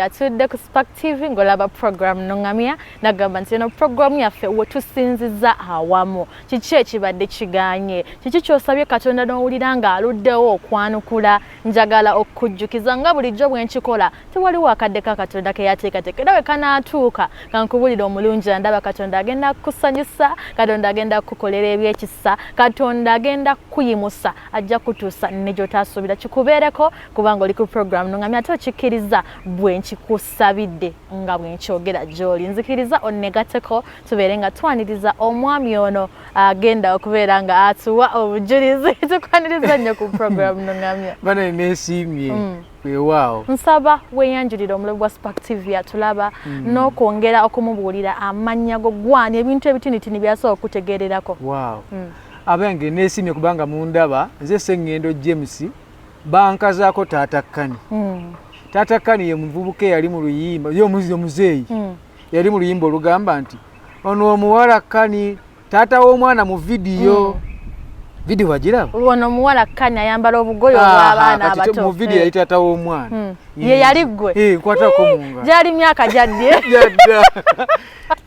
Atudde ku Spark TV ng'olaba program Nongamya. Nagamba nti eno program yaffe we tusinziza awamu. Kiki ekibadde kiganye? Kiki ky'osabye Katonda n'owulira ng'aluddewo okwanukula? Njagala okukujjukiza nga bulijjo bwe nkikola, tewaliwo akadde ka Katonda ke yateekateeka, era bwe kanaatuuka kankubulira omulungi andaba, Katonda agenda kukusanyusa, Katonda agenda kukukolera ebyekisa, Katonda agenda kukuyimusa, ajja kutuusa ne gy'otaasuubira. Kikubeereko kubanga oli ku program Nongamya, ate okikkiriza bwe nkikusabidde nga bwe nkyogera gy'oli. Nzikiriza onnegateko tubeere nga twaniriza omwami ono agenda okubeera nga atuwa obujulizi. Tukwaniriza nnyo ku program Nongamya. Bana, nesiimye. Weewaawo. Nsaba weeyanjulira omulabi wa Spark TV atulaba n'okwongera okumubuulira amannya go, gwani, ebintu ebitinitini byasobola okutegeererako. Waaw, abange, nesiimye kubanga mundaba. Nze Sseŋŋendo James, bankazaako Taata Kani. Taata Kani ye muvubuka eyali mu luyimba, ye omuzeeyi yali mu luyimba olugamba nti ono omuwala Kani, taata w'omwana mu vidiyo. Vidiyo wagiraba? Ono omuwala Kani ayambala obugoye obw'abaana abato. Mu vidiyo yali taata w'omwana. Ye yali ggwe? Eh, nkwatako mu ngalo. Gyali myaka gyaddye? Yadda,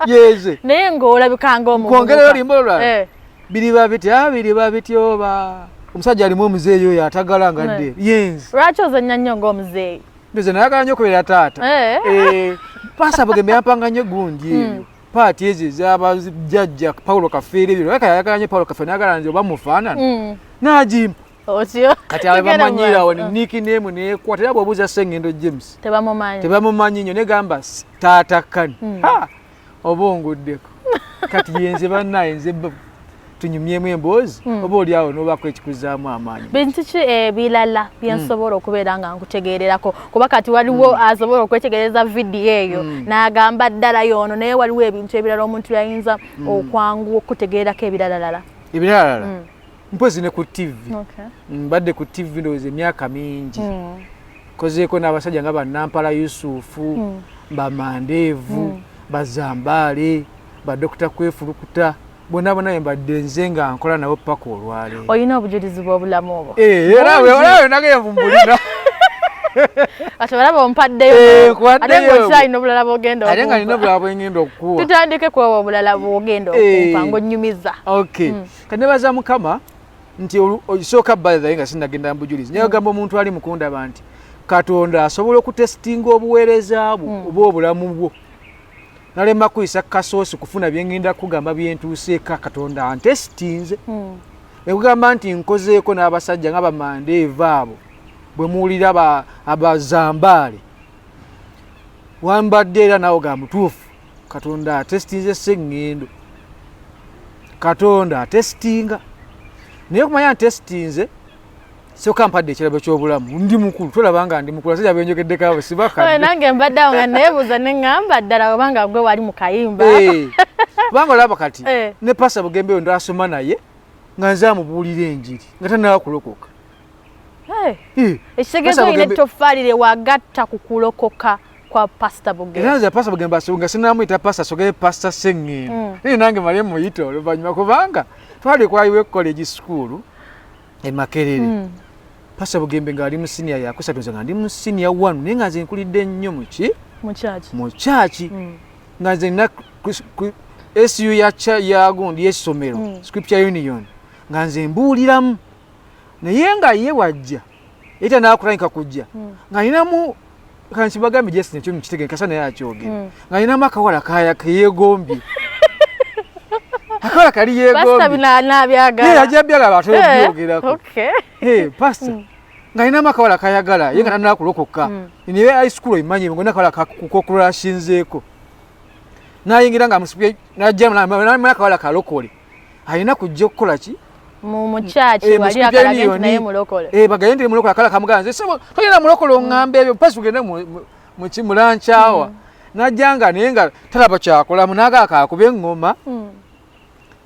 yeze. Naye ng'olabika ng'omuvubuka. Kwongerayo oluyimba olulala. Biriba bitya, biriba bityoba, omusajja alimu omuzeeyi oyo atagala nga dde yenze. Lwaki ozannya nnyo ng'omuzeeyi? Nze nayagala nnyo okubeera taata. Eh, Pastor Bugembe yampanga nnyo gundi eyo, part ezo ez'abajjajja, Paulo Kafeero, ebyo. Lwaka yayagala nnyo Paulo Kafeero, nayagala nze oba mufaanana, n'agimpa. Otyo. Kati abe bamanyira awo ni nickname neekwata, era bw'obuuza Sengendo James, tebamumanyi. Tebamumanyi nnyo, negamba Taata Kani. Ha, oba onguddeko. Kati yenze bannaye, nze tunyumyemu emboozi, oba oli awo n'obaako ekikuzaamu amaanyi. Bintu ki ebirala byensobola okubeera nga nkutegeererako? Kuba kati waliwo asobola okwetegereza vidiyo eyo n'agamba ddala yoono, naye waliwo ebintu ebirala omuntu yayinza okwanguwa okutegeerako ebiralalala. Ebiralalala, mpozi ne ku TV. Mbadde ku TV ndowooza emyaka mingi. Kozeeko n'abasajja nga Banampala Yusufu, Bamandeevu, Bazambaale, Badokita Kwefulukuta, bonna bonna mbadde nze nga nkola nabo paka olwaleero. Olina obujulizi bw'obulamu obwo? Eh, era era nagevumbulira. Ate olaba ompaddeyo. Eh, nkuwaddeyo. Ate ng'okyalina obulala bw'ogenda Ate nga nina okumpa. obulala bwengenda okukuwa. Tutandike kwewa obulala bw'ogenda okumpa ng'onnyumiza. Okay, kanebaza Mukama nti osooka, by the way, nga sinagenda mbujulizi, naye ogamba omuntu ali mukundaba nti Katonda asobola okutesitinga obuweereza bwo oba obulamu bwo, nalema kuyisa kasoosi kufuna byengenda kugamba byentuuseeka. Katonda antesitinze ekugamba nti nkozeeko n'abasajja nga Bamandeeva abo bwe muwulira, Abazambaale wambadde, era naawe ga mutuufu. Katonda atesitinze Sseŋŋendo. Katonda atesitinga, naye okumanya ntesitinze, sooka mpadde ekirabo ky'obulamu. Ndi mukulu, tolaba nga ndi mukulu? Asajja benjogeddeko abo sibakadde. Nange mbadde awo nga neebuuza ne ŋŋamba ddala obanga gwe wali mu kayimba. Eh, kubanga olaba kati ne Pastor Bugembe oyo ndasoma naye nga nze amubuulira enjiri nga tanaba kulokoka. Eh, ekitegeeza olina ettoffaali lye wagatta ku kulokoka kwa Pasita Bugembe. Era nze Pastor Bugembe nga sinamuyita pastor, sogere Pastor Sseŋŋendo, naye nange male muyita oluvannyuma, kubanga twali kwayiwe college school e Makerere. Pastor Bugembe ng'ali mu senior yakusatu, nze nga ndi mu senior one, naye nga nze nkulidde nnyo muki? Mu kyaki? Mu kyaki, nga nze nina SU ya ya gundi y'essomero, Scripture Union, nga nze mbuuliramu, naye nga ye wajja era nakutandika kujja nga ninamu kankibagambe jesi nekyo mukitege kasa, naye akyogera nga ninamu akawala kaya keyegombye, akawala kali Pasita bino anabyagala. Ajja byagala, ate byogerako. Pastor nga ninamu akawala kayagala, ye nga tanakulokoka, naye high school oyimanyi ngona akawala kokulashinzeeko, nayingira nga amusibye, najja akawala kalokole, alina kujja okukola ki? Mu kyaki wali akalage nti naye mulokole. Eh, bagaye nti mulokole. Akala kamugamba, nze sebo tolina mulokole oŋŋamba ebyo, pasi tugende muki mulankyawa. Najja nga naye nga talaba kyakolamu, naagala kakube eŋŋoma,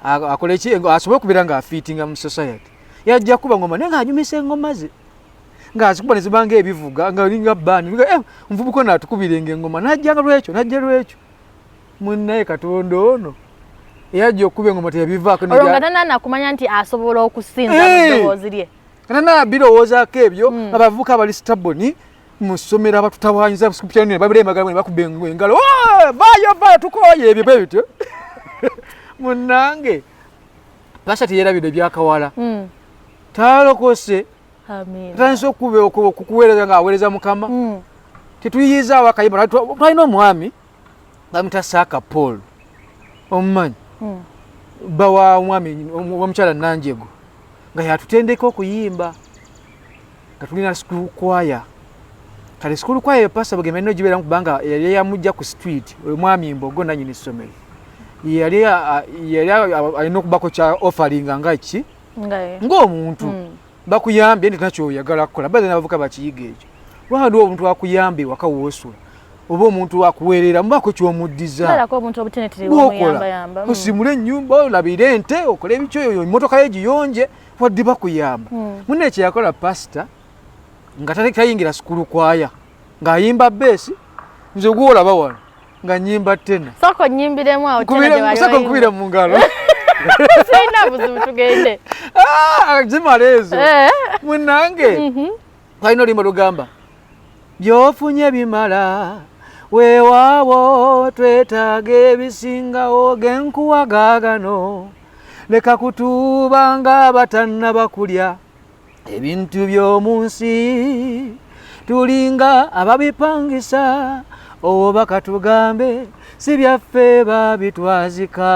akole ki asobole okubeera ng'afiitinga mu society. Yajja kuba ngoma, naye ng'anyumisa eŋŋoma ze, ng'azikuba ne ziba ng'ebivuga, nga olinga band. Eh, omuvubuka ono atukubirenga eŋŋoma. Najjanga lwekyo, najja lwekyo, munnaye Katonda ono eyajja okukuba eŋŋoma teyabivaako. Olwo nga tanana kumanya nti asobola okusinza mu ddoboozi lye. Tana birowoozaako ebyo. Abavubuka abali stubborn. Mu ssomero abatutawanyiza babira emagala bakuba engalo, vaayo vaayo, tukooye ebyo bwe bityo. Munnange, pasita teyerabidde ebyakawala. Talokose, atandise okukuweereza ng'aweereza Mukama. Tetuyiyizaawo akayimba. Twalina omwami bamuyita Saaka Paul, omumanyi? Bba wa omwami omukyala Nanjego, nga yatutendeka okuyimba nga tulina school choir. Kale school choir eyo Pastor Bugembe alina ogibeeramu kubanga yali yamujja ku street. Omwami Mbogo nanyini ssomero yali alina okubako kya offeringa nga ki ng'omuntu bakuyambye nti nakyoyagala kukola. Baze n'abavuka bakiyiga ekyo. Waliwo omuntu akuyambye waka woosula oba omuntu akuweerera, mubaako kyomuddiza. Bwokola osimule ennyumba, olabire ente, okole ebikyoyo, emmotoka ye giyonje, wadde bakuyamba. Munne kyeyakola pasita nga tayingira school choir, ng'ayimba bass, nze gwolaba wano nga nyimba tenor. Soko nyimbiremu awo. Soko nkubire mu ngalo. Sirina buzibu, tugende. Ah, zimala ezo. Munnange, twalina oluyimba lugamba, byofunye bimala, weewaawo twetaaga ebisingawo, genkuwa gaagano, leka kutuuba ng'abatannaba kulya ebintu by'omu nsi, tulinga ababipangisa oba katugambe si byaffe, babitwazika.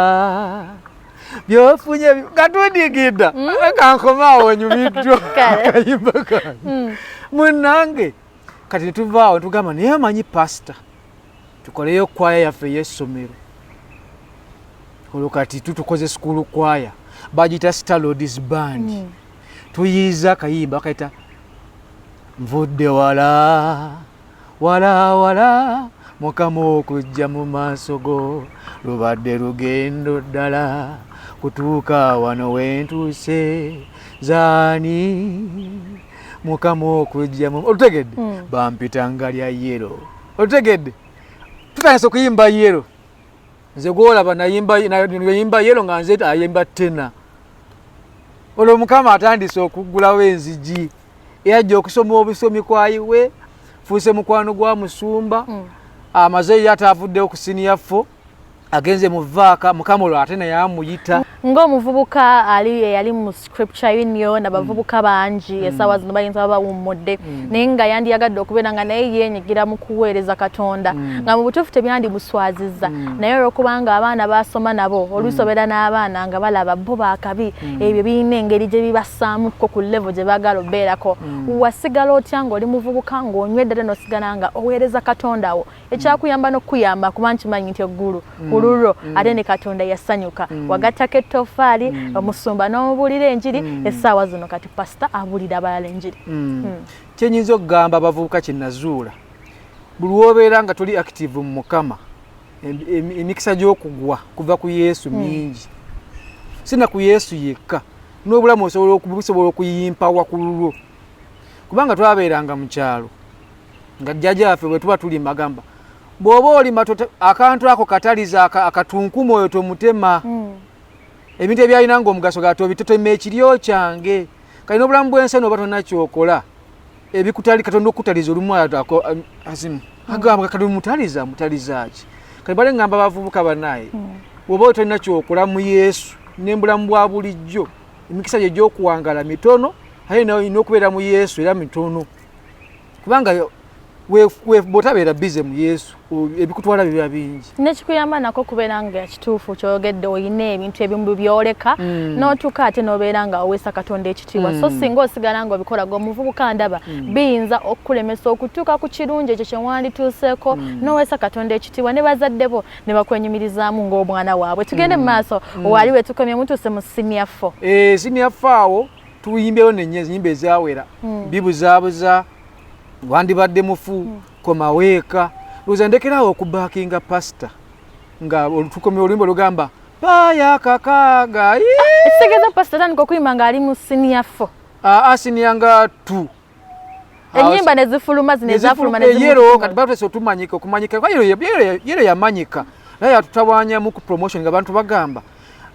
Byofunye nga tundigidda. Kankomaawo, nyumiddwa akayimba kange. Munnange, kati netuvaawo netugamba, naye amanyi pasita, tukoleyo kwaya yaffe ey'essomero. Olwo kati tutukoze school choir, bagiyita Starlords Band. Tuyiiza akayimba bakaita nvudde wala wala wala, Mukama okujja mu maaso go lubadde lugendo ddala, kutuuka wano wentuuse zaani, Mukama okujja mu olutegedde. Bampitanga lya yero, olutegedde. Tutandise okuyimba yero, nze gwolaba nayimba yero nga nze ayimba tenor. Olwo Mukama atandise okuggulawo enzigi, eyajja okusoma obusomi kwayiwe, fuuse mukwano gwa musumba. Amaze ye ate avuddewo ku senior four, agenze mu vaaka. Mukama olwo ate naye amuyita. Ng'omuvubuka ali eyali mu Scripture Union, abavubuka bangi essaawa zino bayinza baba bawummudde, naye nga yandiyagadde okubeera nga naye yeenyigira mu kuweereza Katonda, nga mu butuufu tebyandimuswazizza, naye olwokubanga abaana basoma nabo, oluusi obeera n'abaana nga balaba bo bakabi, ebyo birina engeri gye bibassaamuko ku level gye baagala obeerako. Wasigala otya ng'oli muvubuka ng'onywedde ate n'osigala nga oweereza Katonda wo, ekyakuyamba n'okukuyamba? Kuba nkimanyi nti eggulu ku lulwo, ate ne Katonda yasanyuka, wagattako ettofaali, omusumba n'omubuulira enjiri. Essaawa zino kati pasita abuulira abalala enjiri. Kyenyinza okugamba abavubuka, kyenazuula, buli lwobeera nga toli active mu Mukama, emikisa gy'okugwa kuva ku Yesu mingi. Sina ku Yesu yekka, n'obulamu osobola busobola okuyimpawa ku lulwo, kubanga twabeeranga mu kyalo nga jjajja waffe bwe tuba tulima agamba, bw'oba olima akantu ako kataliza akatunkumu oyo tomutema. Ebintu ebyalina nga omugaso gatobitotema ekiryo kyange. Kali n'obulamu bw'ensi eno, oba tolina kyokola, ebikutali Katonda okukutaliza olumu azimu agamba kati mutaliza mutaliza ki? Kati bale ngamba abavubuka banaye, bw'oba tolina kyokola mu Yesu n'embulamu bwa bulijjo, emikisa gye gy'okuwangala mitono, aye nawe olina okubeera mu Yesu era mitono, kubanga bw'otabeera busy mu Yesu, ebikutwala biba bingi. Nekikuyamba nako kubeera nga kituufu kyogedde, olina ebintu ebimu byoleka n'otuuka ate n'obeera nga oweesa Katonda ekitiibwa. So singa osigala nga obikola gwe omuvubuka, ndaba biyinza okukulemesa okutuuka ku kirungi ekyo kyewandituuseeko n'oweesa Katonda ekitiibwa ne bazadde bo ne bakwenyumirizaamu ng'omwana waabwe. Tugende mu maaso, wali we tukomye, mutuuse mu senior four. Eh, senior four awo tuyimbyeyo nenye enyimba ezawera, bibuzaabuza, wandibadde mufu, komaweeka. Lowooza ndekerawo okubaakinga pasita nga tukomye oluyimba olugamba paaya kakaaga. Ekitegeeza pasita tandika okuyimba ng'ali mu senior four? Aa, senior nga two. Enyimba nezifuluma zino ezafuluma. Yero kati batese otumanyika okumanyika kwa yero, yero, yero yamanyika, naye yatutawanyamu ku promotion nga abantu bagamba,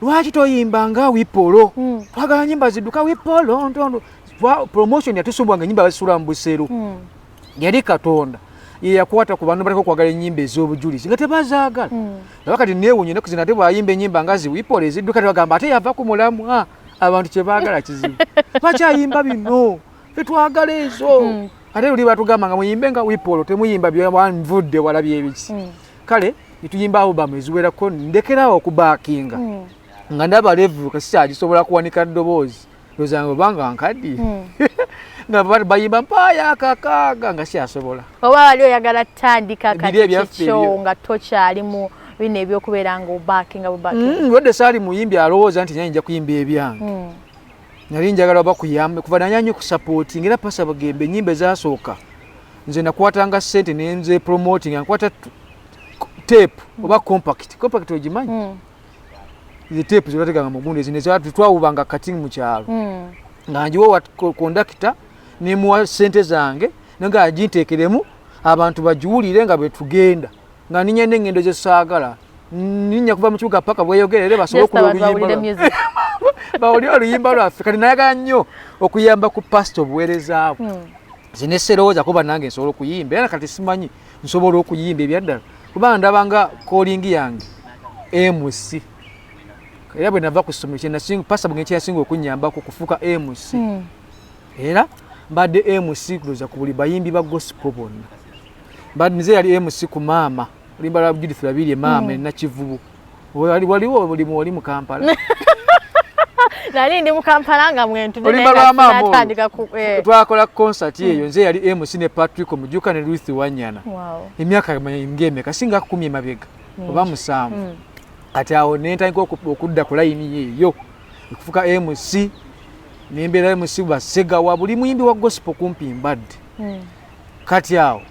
lwaki toyimba nga Wipolo? Twagala nyimba zidduka Wipolo ntondo. Promotion yatusumbwa nga enyimba bazisula mu busero. Yali Katonda ye yakwata ku bantu baleka okwagala ennyimba ez'obujulizi nga tebazaagala. Naye kati neewuunya ennaku zino ate bw'ayimba ennyimba nga ziwipola ezidduka, tebagamba ate yava ku mulamwa. Abantu kye baagala kizibu, lwaki ayimba bino? Tetwagala ezo. Ate luli batugamba nga muyimbe nga wipolo, temuyimba byanvudde wala byebiki. Kale netuyimba album eziwerako, ndekerawo okubaakinga nga ndaba level kasikyagisobola kuwanika ddoboozi, ndowooza obanga nkaddi nga bayimba mpaaya akakaaga nga sikyasobola. Oba wali oyagala tandika kati kikyo nga tokyali mu bino ebyokubeera nga obaakinga bubaakinga? Lwadde saali muyimbi alowooza nti nyanyi nja kuyimba ebyange. Nali njagala oba kuyamba kuva nanya nnyo kusupporting, era Pastor Bugembe ennyimba ezasooka nze nakwatanga ssente nenze promoting, nkwata tape oba compact. Compact ogimanyi? Ze tape zebateganga mu gundi zino twawubanga kati mu kyalo, nga njiwa wa kondakita nemuwa ssente zange nga aginteekeremu abantu bagiwulire nga bwe tugenda, nga ninya n'engendo zesaagala ninya kuva mu kibuga paka bweyogerere basobole bawulire oluyimba lwaffe. Kati nayagala nnyo okuyamba ku pasita obuweereza bwe. Nze neserowooza kuba nange nsobola okuyimba, era kati simanyi nsobola okuyimba ebyaddala kubanga ndabanga calling yange MC. Era bwe nava ku ssomero, Pastor Bugembe kyeyasinga okunyambako kufuuka MC. Era mbadde MC kulowooza ku buli bayimbi ba gospel bonna. Nze yali MC ku maama oluyimba lwa Judith Babirye maama Nakivubo. Waliwo buli oli mu Kampala. Nali ndi mu Kampala nga mwentuoluyimba lwa maama twakola concert eyo, nze yali MC ne Patrick Omujuka ne Ruth Wanyana emyaka ng'emeka, singa 10 emabega oba 7. Kati awo nentandika okudda ku layini eyo okufuuka MC, nembeera MC basegawa buli muyimbi wa gospel kumpi mbadde. Kati awo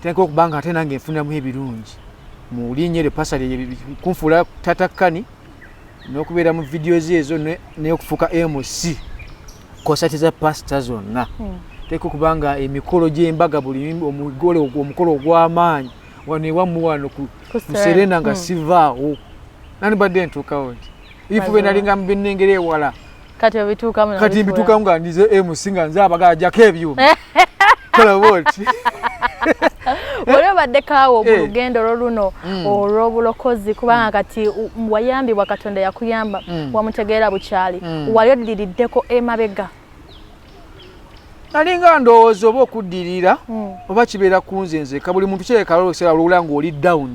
tandika okuba nga ate nange nfunamu ebirungi mu linnya eryo pasali kunfuula tatakkani n'okubeera mu videos ezo n'okufuuka MC konsati za pasita zonna. Teeka okuba nga emikolo gy'embaga, buli omugole omukolo ogw'amaanyi wano ewamu wano ku Serena nga sivaawo, nandibadde ntuukawo nti ebifo bye nalinga binengera ewala. Kati obituukamu. Kati mbituukamu nga ndize MC, nga nze abagala ajjako ebyuma kola bwoti. Wali obaddeko awo mu lugendo lwo luno olw'obulokozi, kubanga kati wayambibwa, Katonda yakuyamba, wamutegeera bukyali, wali oddiriddeko emabega? Nalinga ndowooza oba okuddirira oba kibeera ku nze nzeka. Buli muntu kireka olwoseera olwowulira ng'oli down,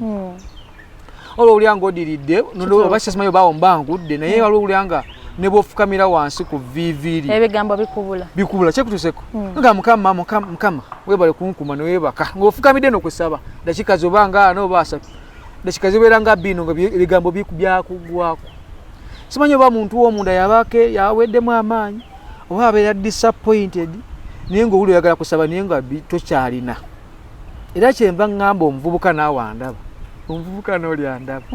olwo owulira ng'odiridde oba kyasimanyi oba mba ngudde, naye waliwo owulira nga ne bw'ofukamira wansi ku viiviiri ebigambo bikubula. Bikubula. Kyekutuseko nga Mukama, Mukama webale kunkuma, neweebaka ng'ofukamidde nokusaba dakiika zoba nga 40 oba 30, dakiika zibeera nga bino nga ebigambo byakugwako. Simanyi oba muntu w'omunda yabaako yaweddemu amaanyi oba abeera disappointed, naye ng'owulira oyagala kusaba naye nga tokyalina. Era kyenva ŋŋamba omuvubuka naawe andaba, omuvubuka n'oli andaba,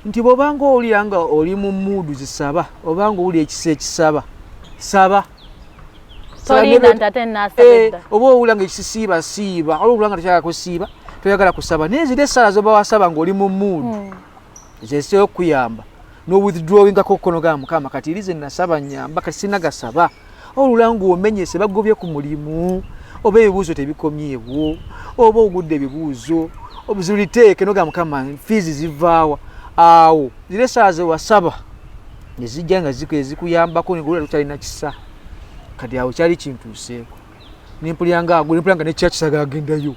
nti bw'obanga owulira nga oli mu mood zisaba, obanga owulira ekisa ekisaba, saba. Tolinda nti ate naasaba edda. Oba owulira nga ekisisiiba siiba, oba owulira nga tokyagala kusiiba, toyagala kusaba, naye zira essala zoba wasaba ng'oli mu mood zezisobola okukuyamba n'owithdrawingako kono ga Mukama kati eri ze nasaba nyamba, kati sinagasaba. Olula ng'omenyese, bagobye ku mulimu, oba ebibuuzo tebikomyewo, oba ogudde ebibuuzo ziriteeke noga Mukama fees zivaawa, awo zira essala ze wasaba nezijja nga zikuyambako ng'olula tokyalina kisa. Kati awo kyali kintuuseeko, nempulira nga nempulira nga nekyakisa agendayo,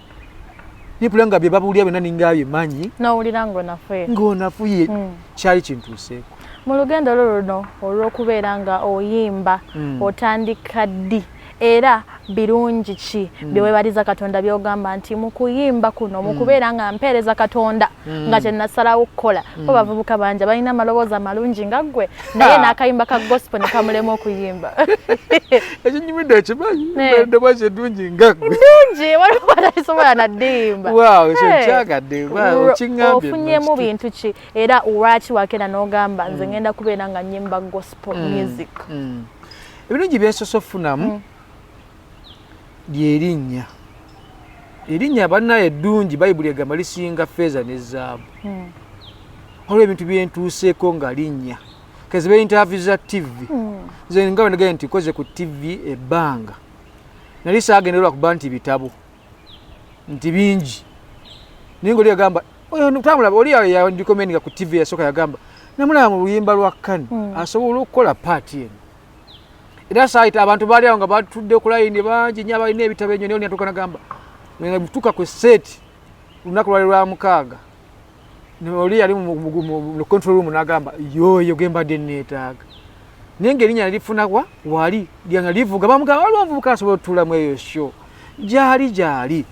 nempulira nga bye babuulira byonna ninga bimanyi. N'owulira ng'onafuye. Ng'onafuye. Kyali kintuuseeko. Mu lugendo lwo luno olw'okubeera nga oyimba, otandika ddi era birungi ki bye weebaliza Katonda by'ogamba nti mu kuyimba kuno, mu kubeera nga mpeereza Katonda nga kye nasalawo kukola? Bo bavubuka bangi balina amaloboozi amalungi nga ggwe, naye n'akayimba ka gospel ne kamulema okuyimba. Ekinyumidde ekimanyi eddoboozi eddungi nga ggwe. Ddungi, waliwo atalisobola naddiyimba. Waaw, ekyo nkyagadde okiŋŋambye. Ofunyemu bintu ki era lwaki wakeera n'ogamba nze ngenda kubeera nga nyimba gospel music? Ebirungi byensoose okufunamu lyerinnya. Erinnya bannaye eddungi, Bayibuli egamba lisinga feeza ne zaabu. Waliwo ebintu byentuuseeko nga linnya kezibe interview za TV. Nze nga bwe nti nkoze ku TV ebbanga. Nali saagenda lwakuba nti bitabo nti bingi, naye nga oli yagamba oyo tamulaba, oli yandikomendinga ku TV yasooka, yagamba namulaba mu luyimba lwa Kani asobola okukola part eno. Era saayita abantu baali awo nga batudde ku layini bangi nnyo abalina ebitabo enyo, naye oli natuuka nagamba tuuka ku set olunaku lwali lwa mukaaga, oli yali mu control room n'agamba yoyo gwe mbadde neetaaga, naye ng'erinnya nalifunakwa wali lyanga livuga, bamugamba waliwo omuvubuka asobola otutuulamu eyo show gyali gyali.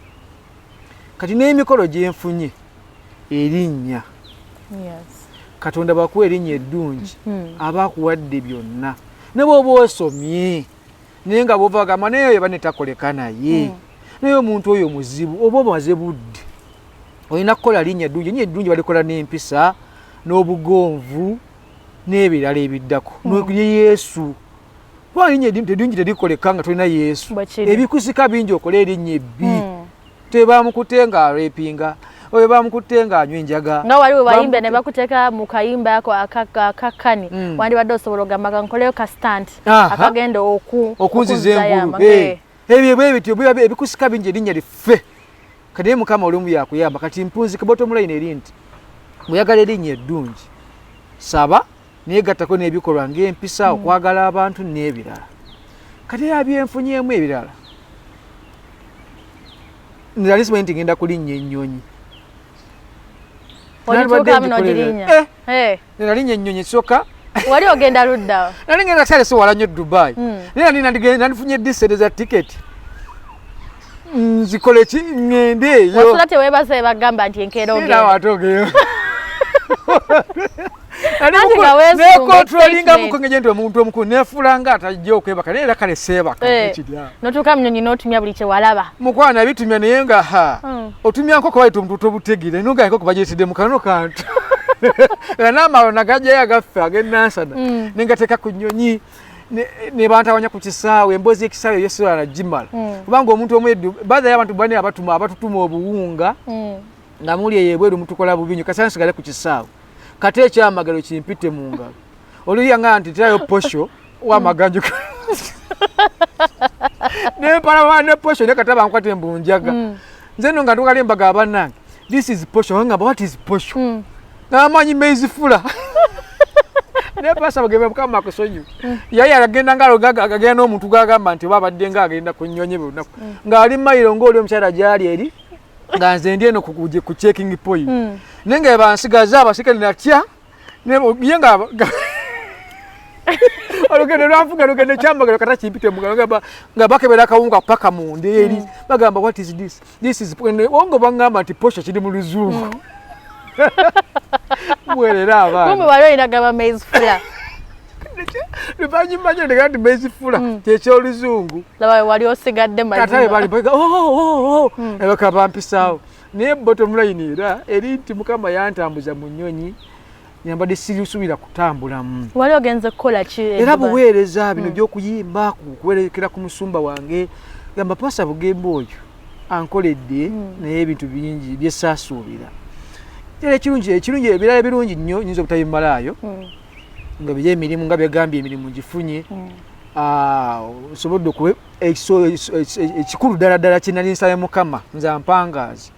Kati n'emikolo gyenfunye erinnya, Katonda bakuwa erinnya eddungi, aba akuwadde byonna, ne bw'oba osomye naye nga bwova agamba naye oyo banetakoleka naye, naye omuntu oyo muzibu, oba omaze budde. Olina kukola linnya eddungi. Erinnya eddungi balikola n'empisa n'obugonvu n'ebirala ebiddako ne Yesu, kuba erinnya eddungi terikoleka nga tolina Yesu. Ebikusika bingi okola erinnya ebbi. Tebamukute nga arepinga, oyo bamukutte nga anywa enjaga. Nga wali webayimba ne bakuteeka mu kayimba ako akakani, wandibadde osobola ogamba kankoleyo ka stunt akagenda okunziza engulu. Ebyo bwe bityo ebikusika bingi erinnya liffe. Kati naye Mukama olumu yakuyamba. Kati mpunzika bottom line eri nti bweyagala erinnya eddungi, saba, naye gattako n'ebikolwa ng'empisa, okwagala abantu n'ebirala. Kati era byenfunyeemu ebirala, nali simanyi nti ngenda kulinnya ennyonyi. Nalinnya ennyonyi esooka. Wali ogenda luddawa? Nali ngenda sale, si wala nnyo, Dubai. Naye nali nandifunye ddi sente za tiketi nzikole ki ŋŋende eyo? Wasula teweebase, bagamba nti enkeera ogenda. Ate ogenda nekontrolinga mukongeje nti omuntu omukulu nefuula nga atajja okwebaka, naye era kale seebaka. Ekirya notuuka munyonyi n'otumya buli kyewalaba. Mukwana bitumya, naye nga ha otumya nkoko bayita omuntu tobutegere nonga enkoko bagyetidde mu kano kantu nga n'amalo nagajjayo agaffe ag'enansana nengateeka ku nnyonyi ne bantawanya ku kisaawe. Emboozi y'ekisaawe eyo sobola nagimala, kubanga omuntu omu bazayo abantu bane abatuma abatutuma obuwunga nga muli eyo ebweru mutukola bubi nnyo. Kasana nsigale ku kisaawe, kate ekyamagero kimpite mu ngalo. Oluya nga nti terayo posho wamaganjo nempalaba ne posho, naye kata bankwate embunjaga. Nze nno nga ntukali embaga abannange, "This is posho." Ngamba, "What is posho?" N'amanyi maize flour. Naye pasa bageme, Mukama akusonyiwe, yaye agenda nga agenda n'omuntu gwagamba nti oba abadde nga agenda ku nnyonyi buli lunaku, ng'ali mayiro ng'oli omukyala gy'ali eri, nga nze ndi eno ku checking point, naye nga bansigaza abasirikale natya ye nga olugendo lwanfuga lugendo kyamagero kata kimpite mugalo nga bakebera akawunga paka munda eri, bagamba, "What is this? This is," ongo baŋŋamba nti posho kiri mu Luzungu. Mwerera abaana. Kumbe wali olina gaba maize flour. Luvannyuma nyo ndega nti maize flour kyekyoluzungu. Laba wali osigadde. Katabe bali baga oh. Ebaka bampisaawo, naye bottom line era eri nti Mukama yantambuza mu nnyonyi nyambadde sirisuubira kutambulamu. Wali ogenze kukola ki e Era buweereza bino byokuyimba, kuwerekera ku musumba wange, gamba pasa Bugembe oyo ankoledde naye ebintu bingi byesaasuubira. Era ekirungi ebirala ebirungi nnyo nyinza obutabimalaayo, nga biri emirimu nga byagambye, emirimu gifunye. Ah, nsobodde okuba ekikulu ddala ddala kyenali nsabye Mukama nze ampangaazi,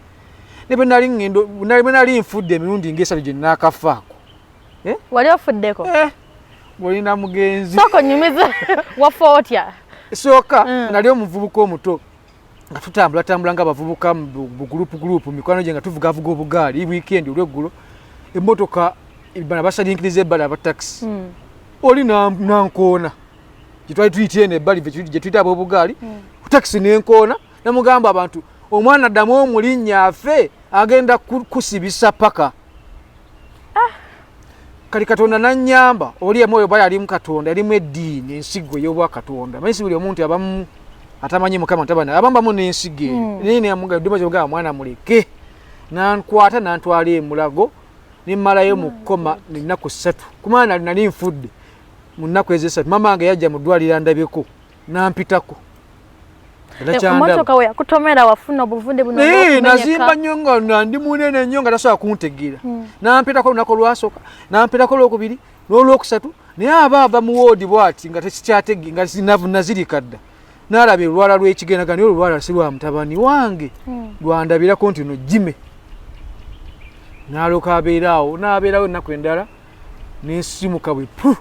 ne bwe nali ngendo bwe nali nfudde emirundi ng'esatu gye naakafaako. Wali ofuddeko? Eh, ng'olina mugenzi. Sooka onyumize, wafa otya? Sooka nali omuvubuka omuto nga tutambula tambula nga abavubuka mu bugurupu gurupu, mikwano gye, nga tuvugavuga obugaali weekend olweggulo, emmotoka bana basalinkiriza ebbali aba takisi, oli nankoona gyetwali tuyita eno ebbali gye tuyita ab'obugaali, takisi nenkoona. Namugamba abantu omwana ddamu omulinnya afe agenda kusibisa paka. Kati Katonda nanyamba, oli omwoyo oba yalimu Katonda, yalimu eddiini, ensigo ey'obwakatonda. Manyi si buli omuntu abamu atamanyi Mukama tabana abamu bamu n'ensigo eyo, naye nemugamba mwana muleke, nankwata nantwala emulago nemmalayo mu kkoma ennaku 3, kumana nali nfudde. Mu nnaku ezesatu mama wange yajja mu ddwaliro andabeko, nampitako. Emotoka we yakutomera wafuna obuvunde buno? Nazimba nnyo nga ndi munene nnyo nga tasobola kuntegeera. Nampitako olunaku olwasooka, nampitako olwokubiri n'olwokusatu, naye aba ava mu woodi bwati nga tekikyatege nga nazirika dda. N'alaba olwala lw'ekigenda ga, naye olwala si lwa mutabani wange, lwandabirako nti no Jime. N'alyoka abeera awo, n'abeerawo ennaku endala, nensimuka bwe pu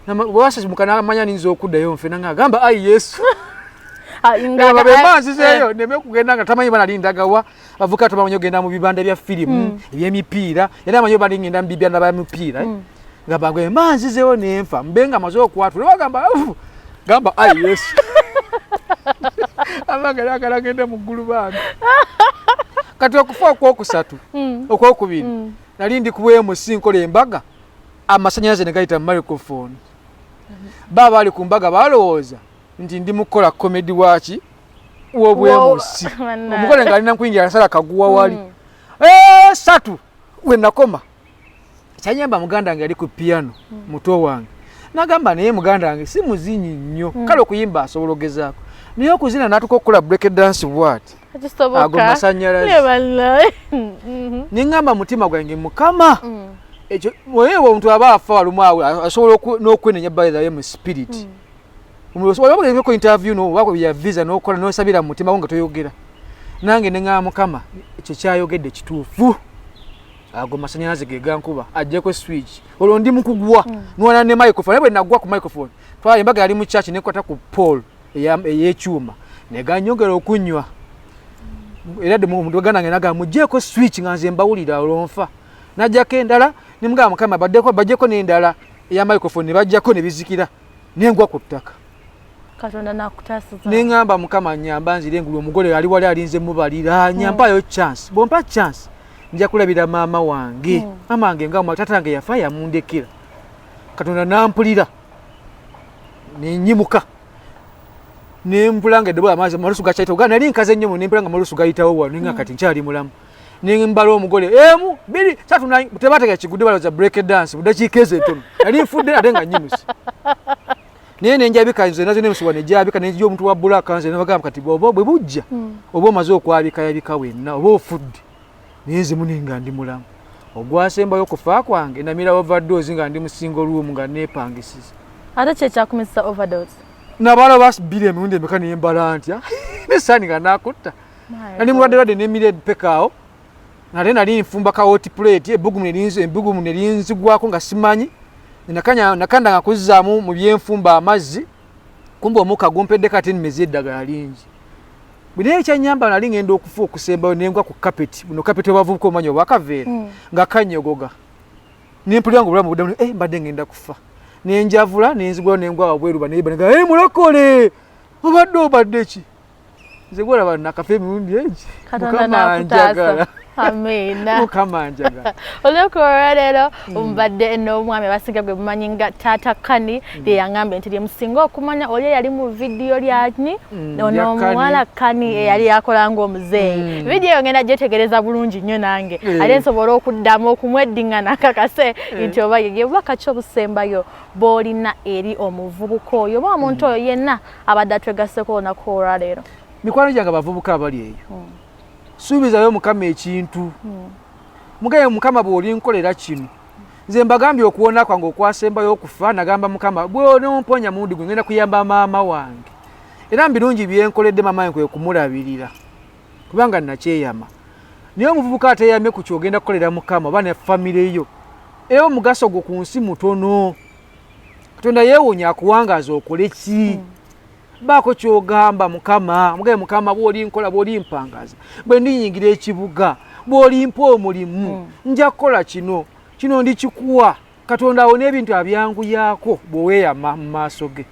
bwewasisimuka n'amanya ninza okuddayo nfe, nanga agamba, "Ayi Yesu." Ah, Bemba nzizeeyo neme kugenda nga tamanyi banali ndagawa. Abavubuka tobamanyi ogenda mu bibanda bya firimu, ebyemipiira, era amanyi oba ngenda mu bibanda bya mipiira, eh. Nga bagwe mba nzizeeyo nenfa mbe nga maze okwatula bagamba, "Ufu." Gamba, "Ayi Yesu," abange agala gende mu ggulu bange. Kati okufa okwokusatu, okwokubiri, nali ndi ku bwemusi nkola embaga, amasanyalaze ne gayita mu microphone. Baba bali ku mbaga balowooza nti ndi mukukola comedy waki w'obwemusi. Bannange. Omugole ng'alina nkuyingira asala kaguwa wali. Eh, satu we nakoma kyanyamba muganda wange yali ku piano, muto wange, nagamba, naye muganda wange si muzinyi nnyo, kale okuyimba asobola ogezaako, naye okuzina n'atuuka okukola break dance bwati. Kisoboka. Ago masannyalaze. Ne bannaye. Neŋŋamba mutima gwange, Mukama, ekyo oye omuntu aba afa walumu awo asobola n'okwenenya by the way mu spirit. Oba interview no oba ya visa n'okola n'osabira mu mutima gwo nga toyogera. Nange neŋŋamba, Mukama, ekyo kyayogedde kituufu, ago masanyalaze ge gankuba, ajjeko switch. Olwo ndi mukugwa nwana ne microphone, naye bwe nagwa ku microphone, twala embaga yali mu church, nekwata ku pole ey'ekyuma neganyongera okunywa. Era dde omuntu waganda nange nagamba, "Mugjeeko switch," nga nze mbawulira. Olwo nfa najjako endala, nemugamba, "Mukama, baddeko bajjeko n'endala eya microphone." Ne bajjako ne bizikira, nengwa ku ttaka. Katonda nakutaasiza. Neŋŋamba, "Mukama, nyamba nzire engulu, omugole ali wali alinze mubalira, nyampayo chance. Bwompa chance nja kulabira maama wange, maama wange nga tata wange yafa yamundekera." Katonda nampulira, nenyimuka, nempula nga eddoboozi amaazi amalusu gakyayitawo ga nali nkaze nnyo, nempula nga amalusu gayitawo wano, nenga kati nkyali mulamu. Nembala omugole emu, bbiri, satu, tebategera kigudde, balowooza break dance. Budakiika ezo entono nali nfudde ate nga nyimuse, naye nenjabika nze nazo nemusiwa nejabika nenjija omuntu wa black nze nebagamba, kati bwoba bwe bujja oba omaze okwabika yabika wenna oba ofudde, naye nze mune nga ndi mulamu. Ogwasembayo okufa kwange namira overdose nga ndi mu single room nga nepangisiza. Ate kyekyakumisa overdose? Nabala bas bbiri emirundi emeka nembala ntya nesaani nga nakutta. Nali mulwadde lwadde nemira epekaawo, ate nali nfumba ka hot plate, ebbugumu nelinzigwako nga simanyi. Nakanda nga kuzzaamu mu byenfumba amazzi, kumbe omukka gumpeddeko ate nimeze eddagala lingi. Naye ekyanyamba, nali ngenda okufa okusembayo, nengwa ku kapeti buno, kapeti obavubuka omanyi obwakaveera, nga kanyogoga, nempulira nga obulamu buddamu. Eh, mbadde ngenda kufa, nenjavula nenzigwayo nengwa wabweru. Baneiba nega, "Hey, mulokole, obadde ki?" Nze gwolaba nakafa emirundi egi. Katonda Mukama nakutaasa. njagala. Amiina. Mukama njagala. Olunaku olwaleero mbadde n'omwami abasinga gwe mumanyi nga Taata Kani, lye yaŋŋambye nti lye musinga okumanya oli eyali mu vidiyo lyani ono lya Kani. Omuwala Kani eyali akola ng'omuzeeyi. Vidiyo eyo ngenda gyetegereza bulungi nnyo nange, ate nsobole okuddamu okumweddiŋŋana akakase nti oba yeye. Bubaka ki obusembayo bw'olina eri omuvubuka oyo oba omuntu oyo yenna abadde atwegasseko olunaku olwaleero? Mikwano gyange abavubuka abali eyo, suubizayo Mukama ekintu, mugaye, "Mukama, bw'olinkolera kino." Nze mbagambye okuwona kwange okwasembayo okufa, nagamba, "Mukama, bw'onomponya mulundi gwe ngenda kuyamba maama wange." Era mu birungi byenkoledde maama wange kwe kumulabirira, kubanga nakyeyama. Naye omuvubuka ateyamye ku kyogenda kukolera Mukama oba ne famire yo, era omugaso gwo ku nsi mutono. Katonda yeewuunya akuwangaaza okole ki? Baako kyogamba Mukama, mugabe, "Mukama, bw'olinkola, bw'olimpangaza, bwe ndiyingira ekibuga, bw'olimpa omulimu, nja kukola kino, kino ndikikuwa." Katonda awo n'ebintu abyanguyaako bw'oweeyama mu maaso ge.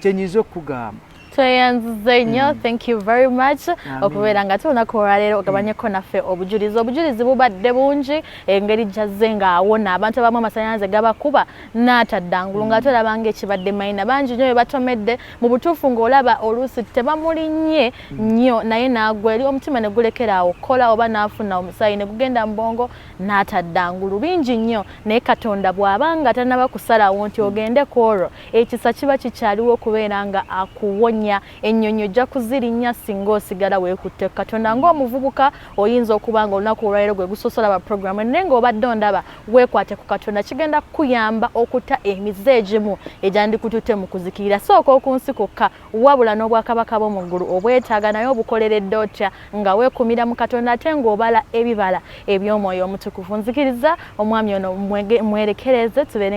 Kyenyinza okukugamba. Tweyanzize nnyo, thank you very much Amen. okubeera nga ate olunaku olwaleero ogabanyeko naffe obujulizi. Obujulizi bubadde bungi, engeri gyazze ng'awona abantu abamu amasannyalaze gabakuba n'ataddangulu, nga ate olaba ng'ekibadde mayina bangi nnyo bye batomedde. Mu butuufu ng'olaba oluusi tebamulinnye nnyo, naye n'agwa eri omutima ne gulekera awo okukola oba n'afuna omusaayi ne gugenda mu bwongo n'ataddangulu. Bingi nnyo, naye Katonda bw'aba nga tannaba kusalawo nti ogende ku olwo, ekisa kiba kikyaliwo okubeera nga akuwonya. kulinnya ennyonyi, ojja kuzirinnya singa osigala weekutte Katonda. Ng'omuvubuka oyinza okuba nga olunaku olwaleero gwe gusoose olaba programu, naye ng'obadde ondaba, weekwate ku Katonda, kigenda kukuyamba okuta emize egimu egyandikututte mu kuzikirira. Sooka okunsi kwokka, wabula n'obwakabaka bw'omu ggulu obwetaaga, naye obukoleredde otya? Nga weekumira mu Katonda ate ng'obala ebibala eby'Omwoyo Omutukuvu. Nzikiriza omwami ono mwerekereze tubeere.